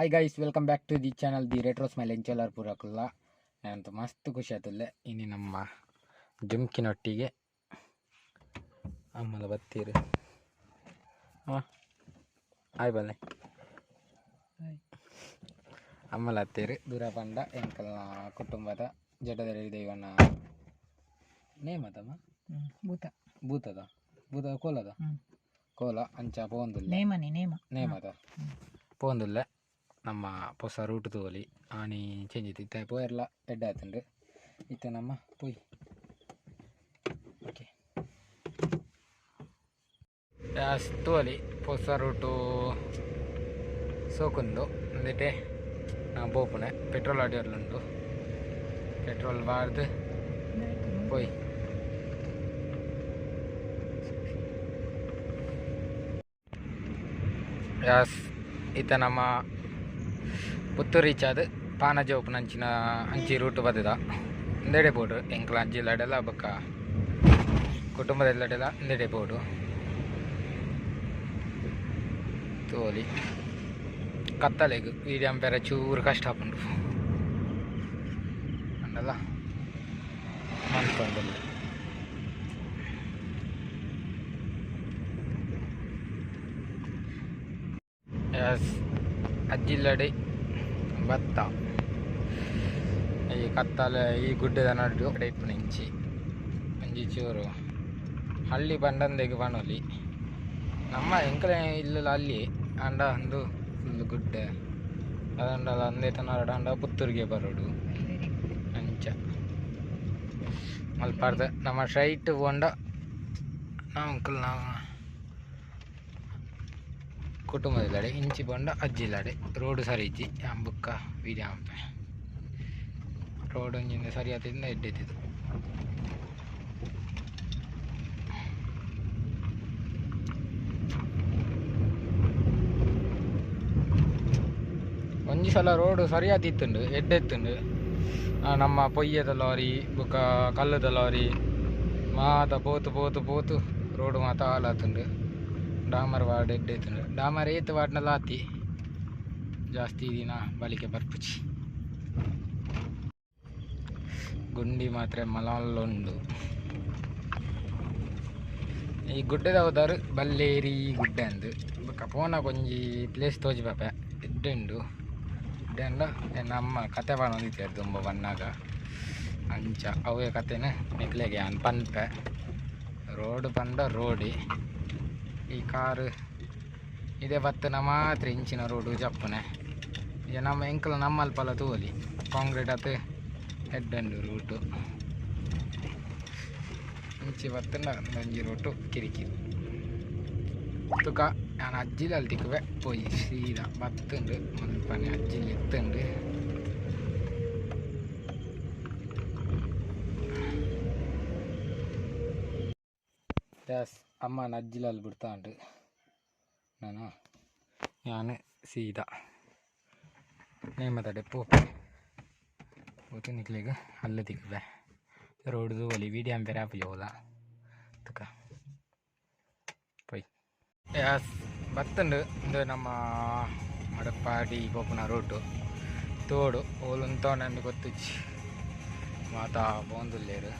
Hi guys, welcome back to the channel the retro smile. ಎಂಚಲಾರ್ ಪೂರಕುಲ್ಲ ಅಂತ ಮಸ್ತ್ ಖುಷಿ ಆತುಲ್ಲೆ. ಇನಿ ನಮ್ಮ ಜುಮ್ಕಿನೊಟ್ಟಿಗೆ ಅಮ್ಮಲ ಬತ್ತೀರು. ಹಾಂ, ಹಾಯ್ ಬಲ್ಲೆ. ಅಮ್ಮಲ ಹತ್ತೀರು ದೂರ ಪಂಡ ಎಂಕಲ್ನ ಕುಟುಂಬದ ಜಡದರಿ ದೈವನ ನೇಮದಮ್ಮ. ಭೂತ. ಭೂತದ ಭೂತದ ಕೋಲದ. ಕೋಲ ಅಂಚ ಪೋಂದುಲ್ಲ. ನೇಮನೆ ನೇಮ. ನೇಮದ ಪೋಂದುಲ್ಲೆ. ನಮ್ಮ ಪೊಸ ರೂಟ್ ತೋಲಿ ಆನಿ ಚೇಂಜ್ ಇತ್ತು. ಇತ್ತೆ ಪೋಯರ್ಲ ಎಡ್ಡೆ ಆತುಂಡು. ಇತ್ತೆ ನಮ್ಮ ಪೋಯಿ. ಓಕೆ, ತೋಲಿ ಪೊಸ ರೂಟು ಸೋಕುಂಡು. ಅಂದಿಟ್ಟೆ ನಾ ಪೋಪುನೆ. ಪೆಟ್ರೋಲ್ ಆಡಿಯೋರ್ಲುಂಡು. ಪೆಟ್ರೋಲ್ ಬಾರ್ದು ಪೋಯ್. ಯಾಸ್, ಇತ್ತ ನಮ್ಮ ಪುತ್ತೂರು ರೀಚ್ ಆದ್ ಪಾನಜೆ ಉಪ್ಪುನಂಚಿನ ಅಂಚಿ ರೂಟ್ ಬತ್ತದ. ಇಂದೆಡೆ ಬೋಡು ಎಂಕ್ಲ ಅಜ್ಜಿಲ್ಲಾಡೆಲ ಬೊಕ್ಕ ಕುಟುಂಬದೆಲ್ಲಡೆಲ ಇಂದೆಡೆ ಬೋಡು ತೋಲಿ. ಕತ್ತಲೆಗ್ ವೀಡಿಯೋ ಅಂಪೆರೆ ಚೂರು ಕಷ್ಟ ಆಪುಂಡು ಅಂಡಲ ಮನ್ಪೊಂದುಲ್ಲೆ. ಎಸ್, ಅಜ್ಜಿಲ್ಲಡೆ ಬತ್ತ. ಈ ಕತ್ತಲೆ ಈ ಗುಡ್ಡೆದ ನಡು ಇಪ್ಪುನ ಇಂಚಿ ಒಂಜಿ ಚೂರು ಹಳ್ಳಿ ಬಂಡಂದೆಗ್ ಪನೊಲಿ. ನಮ್ಮ ಎಂಕಲೆ ಇಲ್ಲುಲ ಅಲ್ಲಿ ಆಂಡ ಅಂದು ಫುಲ್ ಗುಡ್ಡೆ ಅದಂಡಲ ಅಂದೇತ ನರಡಾಂಡ ಪುತ್ತೂರಿಗೆ ಬರೋಡು. ಅಂಚ ಮಲ್ಪಾರ್ದ ನಮ್ಮ ಸ್ಟ್ರೈಟ್ ಪೋಂಡ ನಾವು ಕುಟುಂಬದಿಲ್ಲಡೆ. ಇಂಚಿ ಪೋಂಡ ಅಜ್ಜಿಲ್ಲಡೆ. ರೋಡ್ ಸರಿ ಇಜ್ಜಿ. ಯಾನ್ ಬುಕ್ಕ ವೀಡಿಯೋ ಮನ್ಪೆ. ರೋಡ್ ಒಂಜಿಂದ ಸರಿ ಆತಿಂದ ಎಡ್ಡೆ ಇತ್ತಿತ್ತು. ಒಂಜಿ ಸಲ ರೋಡ್ ಸರಿಯಾದಿತ್ತುಂಡು, ಎಡ್ಡೆ ಇತ್ತುಂಡು. ನಮ್ಮ ಪೊಯ್ಯದ ಲಾರಿ ಬೊಕ್ಕ ಕಲ್ಲುದ ಲಾರಿ ಮಾತ ಪೋತು ಪೋತು ಪೋತು ರೋಡ್ ಮಾತ ಹಾಳಾತುಂಡು. ಡಾಮರ್ ವಾರ್ಡ್ ಎಡ್ಡೆ ಇತ್ತುಂಡು. ಡಾಮರ್ ಏತ್ ವಾರ್ಡ್ನಲ ಆತಿ ಜಾಸ್ತಿ ದಿನ ಬಳಿಕೆ ಬರ್ಪುಜಿ. ಗುಂಡಿ ಮಾತ್ರ ಮಲಲ್ಲುಂಡು. ಈ ಗುಡ್ಡೆದ ಉದಾರು ಬಲ್ಲೇರಿ ಗುಡ್ಡೆ ಅಂದು. ಬೊಕ್ಕ ಪೋನಾಗ ಒಂಜಿ ಪ್ಲೇಸ್ ತೋಜಿಪಾಪೆ. ಎಡ್ಡೆ ಉಂಡು. ಎಡ್ಡೆ ಅಂಡ ನಮ್ಮ ಕತೆ ಪನೊಂದಿತ್ತೆರ್ ದುಂಬು ಬನ್ನಾಗ. ಅಂಚ ಅವೇ ಕತೆನ್ ನಿಕ್ಲೆಗ್ ಯಾನ್ ಪನ್ಪೆ. ರೋಡ್ ಪಂಡ ರೋಡಿ. ಈ ಕಾರ್ ಇದೆ ಬತ್ತನ ಮಾತ್ರ ಇಂಚಿನ ರೋಡು ಜಪ್ಪುನೆ. ಈಗ ನಮ್ಮ ಎಂಕಲ ನಮ್ಮಲ್ಪಲ ತೂವೊಲಿ, ಕಾಂಕ್ರೀಟ್ ಆತ್ ಎಡ್ಡೆ ಉಂಡು ರೂಟು. ಇಂಚಿ ಬತ್ತುಂಡ ಒಂಜಿ ರೂಟು ಕಿರಿಕಿರಿ. ತುಕ ಯಾನ್ ಅಜ್ಜಿಲಲ್ಲಿ ತಿಕ್ಕುವೆ. ಪೋಯಿ ಸೀದಾ ಬತ್ತುಂಡು ಮುಲ್ಪನೆ ಅಜ್ಜಿಲ್ ಇತ್ತುಂಡು. ದಾಸ್ ಅಮ್ಮನ ಅಜ್ಜಿಲಲ್ಲಿ ಬಿಡ್ತಾಂಡು. ನಾನು ಯಾನ್ ಸೀದಾ ನೇಮದಡೆ ಪೋಪೆ. ಪೋತು ನಿಕ್ಲೆಗ್ ಅಲ್ಲೆ ತಿಕ್ಕುವೆ. ರೋಡ್ ತೂವೊಲಿ. ವೀಡಿಯೋ ಅಂಪೆರೆ ಆಪುಜಿ ಓಲ. ತುಕ ಪೋಯ್. ಯಾಸ್, ಬತ್ತುಂಡು. ಇಂದು ನಮ್ಮ ಮಡಪ್ಪಾಡಿ ಪೋಪುನ ರೂಟು ತೋಡು. ಓಲು ಉಂತವನಂದು ಗೊತ್ತುಜ್ಜಿ. ಮಾತಾ ಪೋವೊಂದುಲ್ಲೆರ್.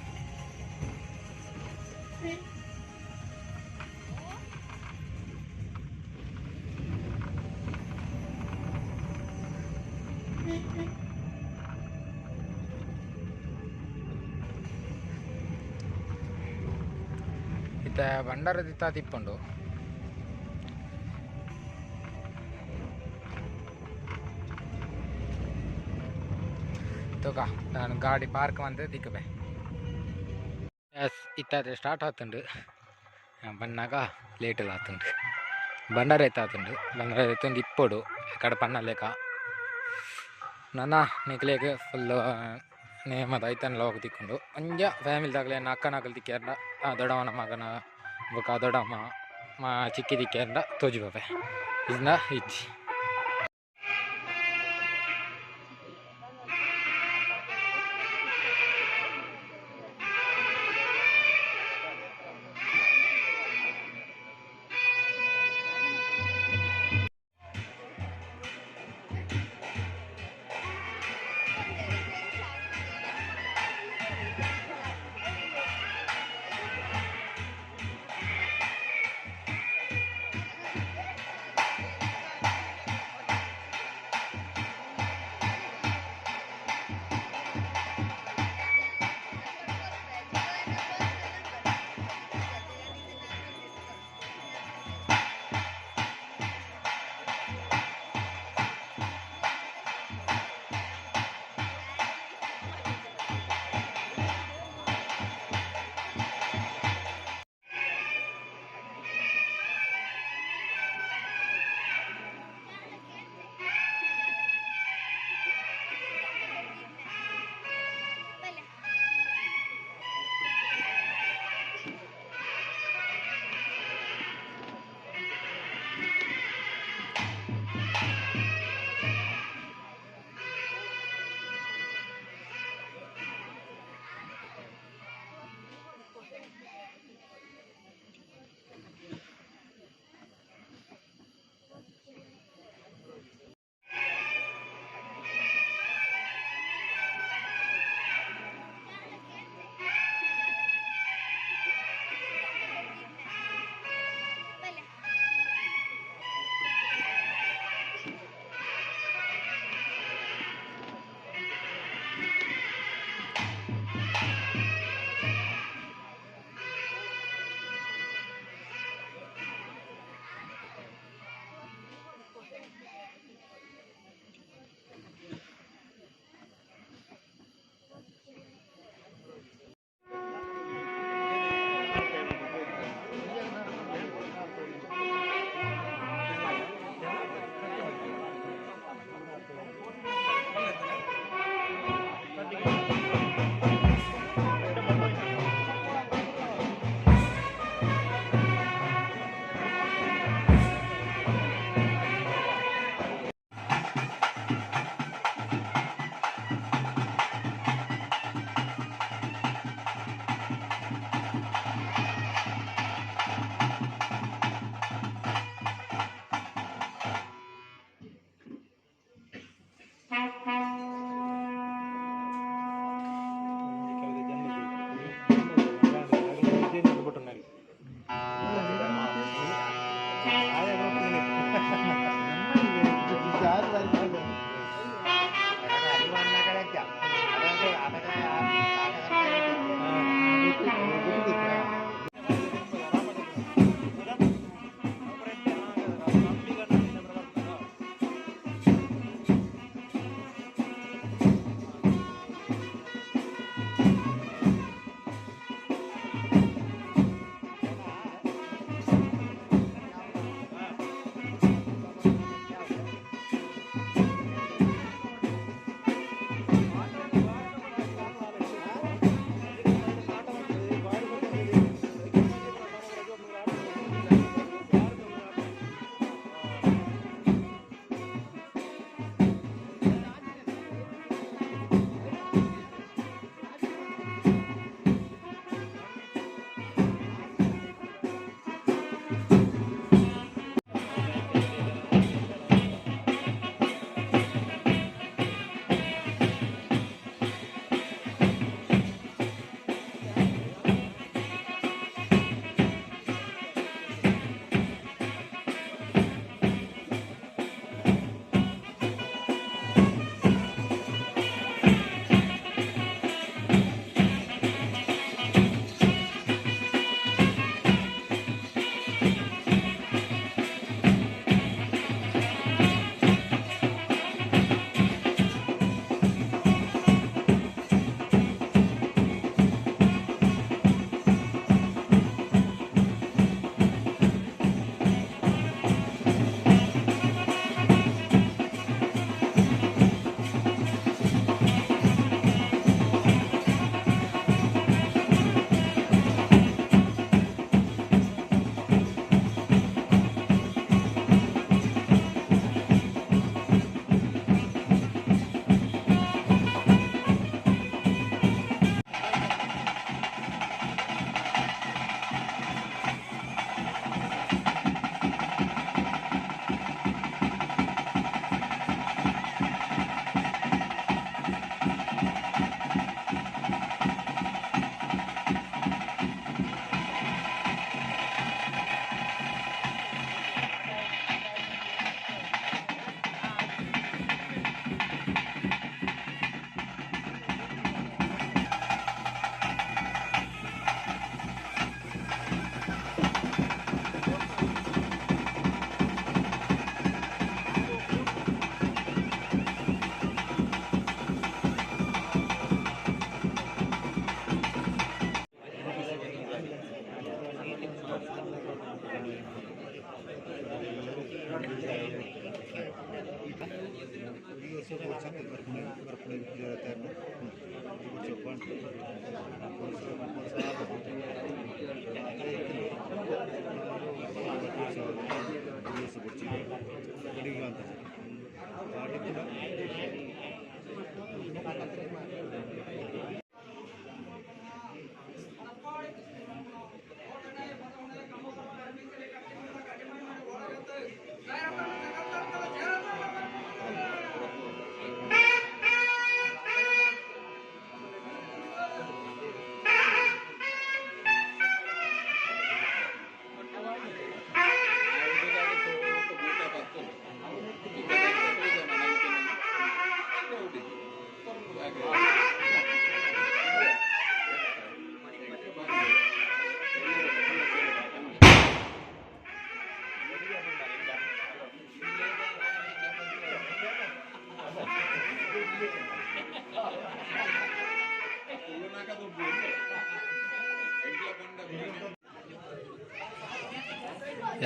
ಇತ್ತೆ ಬಂಡಾರ ತಿಪ್ಪುಂಡು. ತೂಕ, ನಾನು ಗಾಡಿ ಪಾರ್ಕ್ ಮಂತ್ ತಿಕ್ಕುವೆ. ಎಸ್, ಇತ್ತೆ ಸ್ಟಾರ್ಟ್ ಆತುಂಡು. ಬನ್ನಾಗ ಲೇಟ್ ಆತುಂಡು. ಬಂಡಾರ ಎತ್ತಾತುಂಡು. ಬಂಡಾರ ಎತ್ತೊಂದು ಇಪ್ಪೊಡು ಕಡ ಪನ್ನಲೇಕ. ನನ ನಿಕ್ಲೆಗ್ ಫುಲ್ ನೇಮದ ಐತನ್ ಲೋಕ ತಿಕ್ಕೊಂಡು. ಒಂಜ ಫ್ಯಾಮಿಲಿ ದಾಗಲೆ ಅಕ್ಕನಕುಲು ತಿಕ್ಕಿಯರ್ಡ, ದೊಡ್ಡಮ್ಮನ ಮಗನ ಬೊಕ ದೊಡ್ಡಮ್ಮ ಮಾ ಚಿಕ್ಕಿ ತಿಕ್ಕಿಯರ್ಡ ತೋಜಿಪಾಪೆ. ಇಜ್ನ ಇಜ್ಜಿ.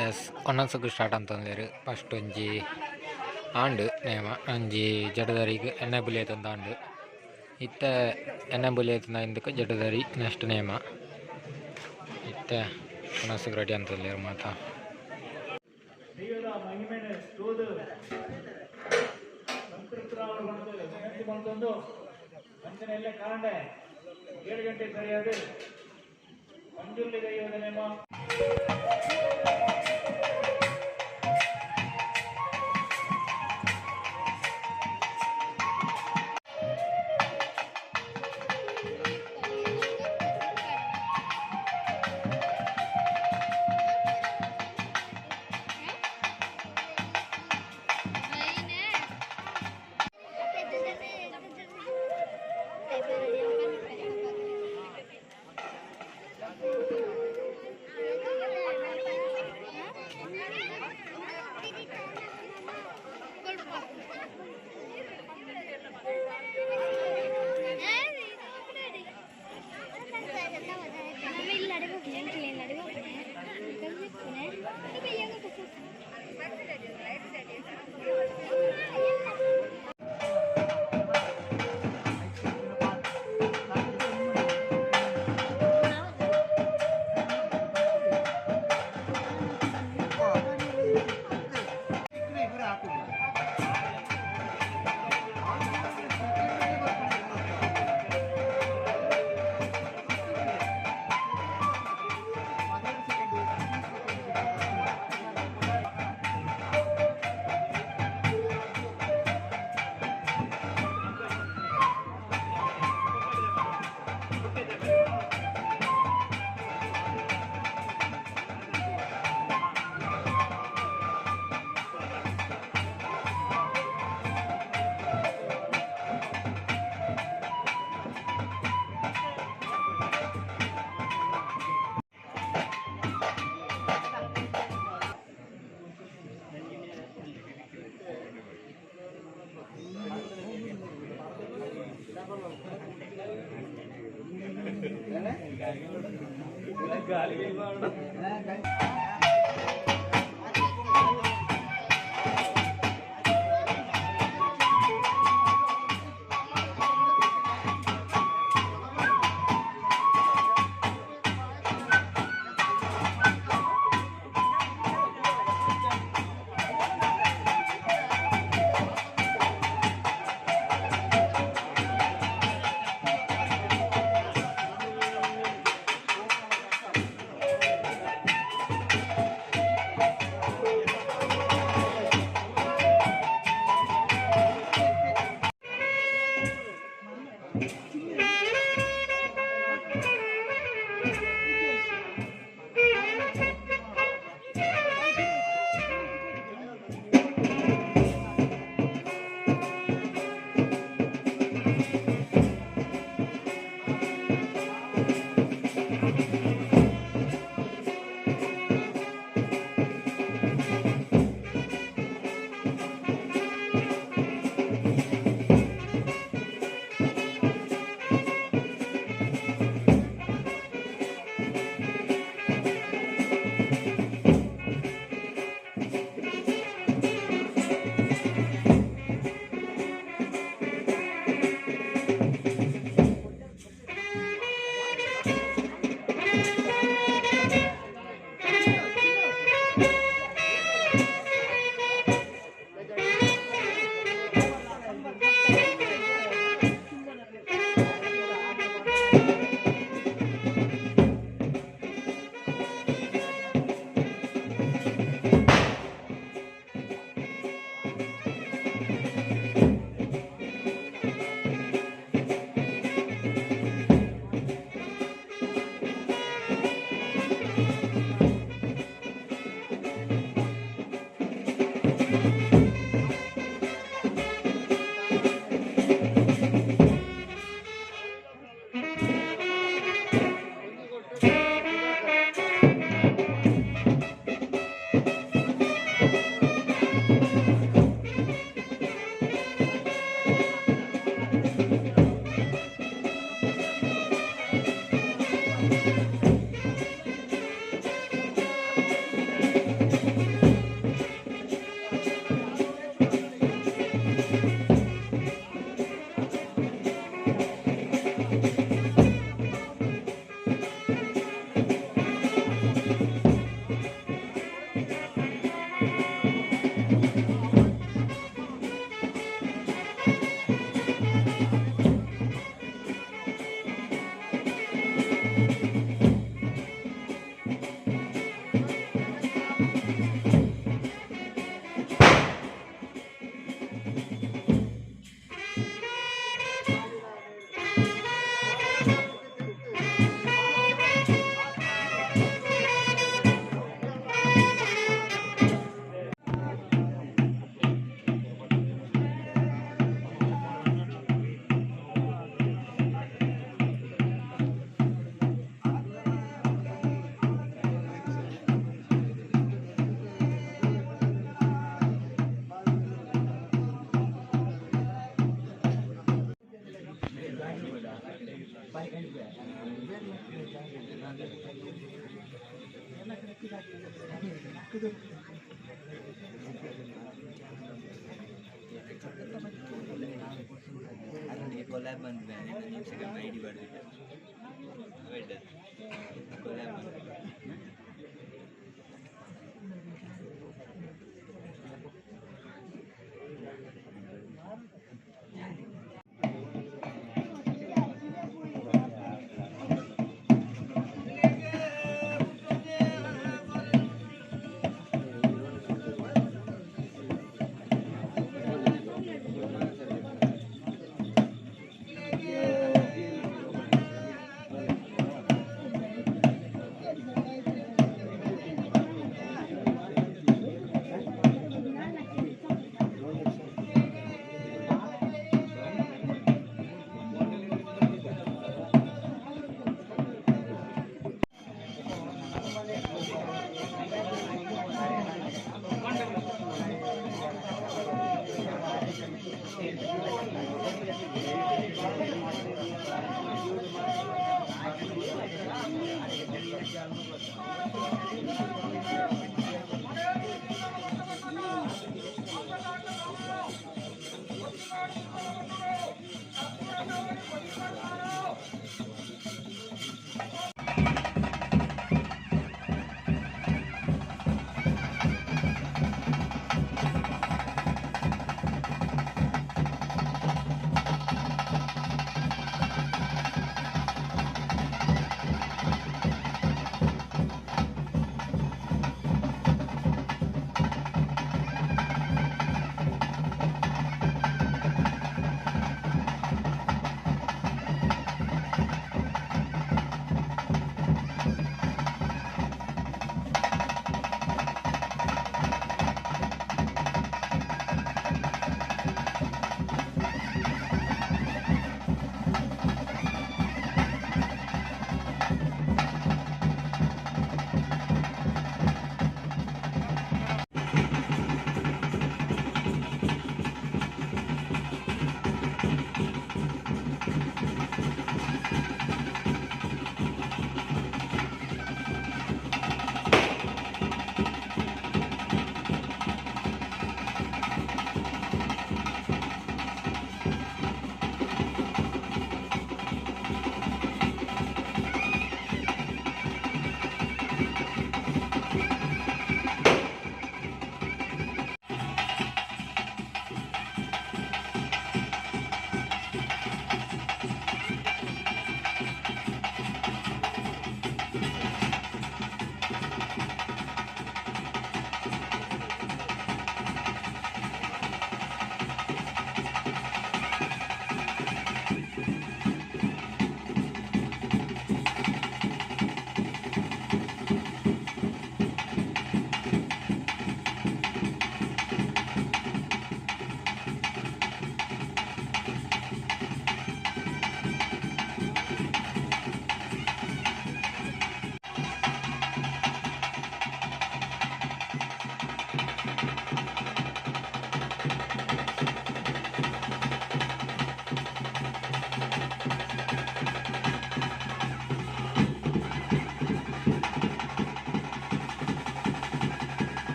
ಎಸ್ ಒನ್ನೊಂದ್ಸಕ್ಕೆ ಸ್ಟಾರ್ಟ್ ಅಂತಂದೇರು. ಫಸ್ಟ್ ಒಂಜಿ ಆಂಡು ನೇಮ ಒಂಜಿ ಜಡದರಿಗೆ ಎಣ್ಣೆ ಬುಲಿಯತ್ತಂದ ಆಂಡು ಇತ್ತೆ ಎಣ್ಣೆ ಬುಲಿಯತ್ತಂದ ಇಂದಕ್ಕೆ ಜಡದರಿ ನೆಕ್ಸ್ಟ್ ನೇಮ ಇತ್ತೆ ಒನ್ನೊಂದ್ಸಕ್ಕೆ ರೆಡಿ ಅಂತಂದೇರು ಮಾತಾ. 7 ಗಂಟೆ ಸರಿಯಾದ ಮಂಜುಳ್ಳಿ ದೈವದ ನೇಮ.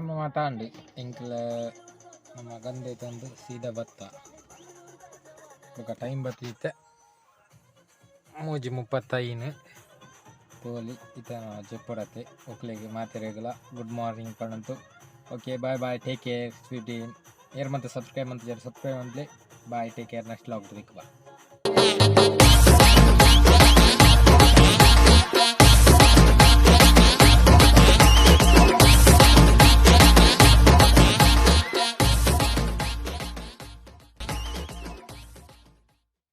ಟೈಮ್ ಮಾತಾಂಡು ಎಂಕ್ಲ ನಮ್ಮ ಗಂದೆ ತಂದು ಸೀದಾ ಬತ್ತ. ಬೊಕ ಟೈಮ್ ಬತ್ತಿತ್ತೆ 3:35. ತೋಲಿ ಇತ್ತ ಜೆಪ್ಪಡತ್ತೆ. ಒಕ್ಲೆಗ್ ಮಾತೆರೆಗ್ಲ ಗುಡ್ ಮಾರ್ನಿಂಗ್ ಪಣಂತು. Okay, bye bye, take care, sweet. ಏರ್ ಮತ್ತೆ ಸಬ್ಸ್ಕ್ರೈಬ್ ಅಂತ ಸಬ್ಸ್ಕ್ರೈಬ್ ಅಂತಲೇ. Bye, take care. Next vlog ತಿಕ್ವಾ.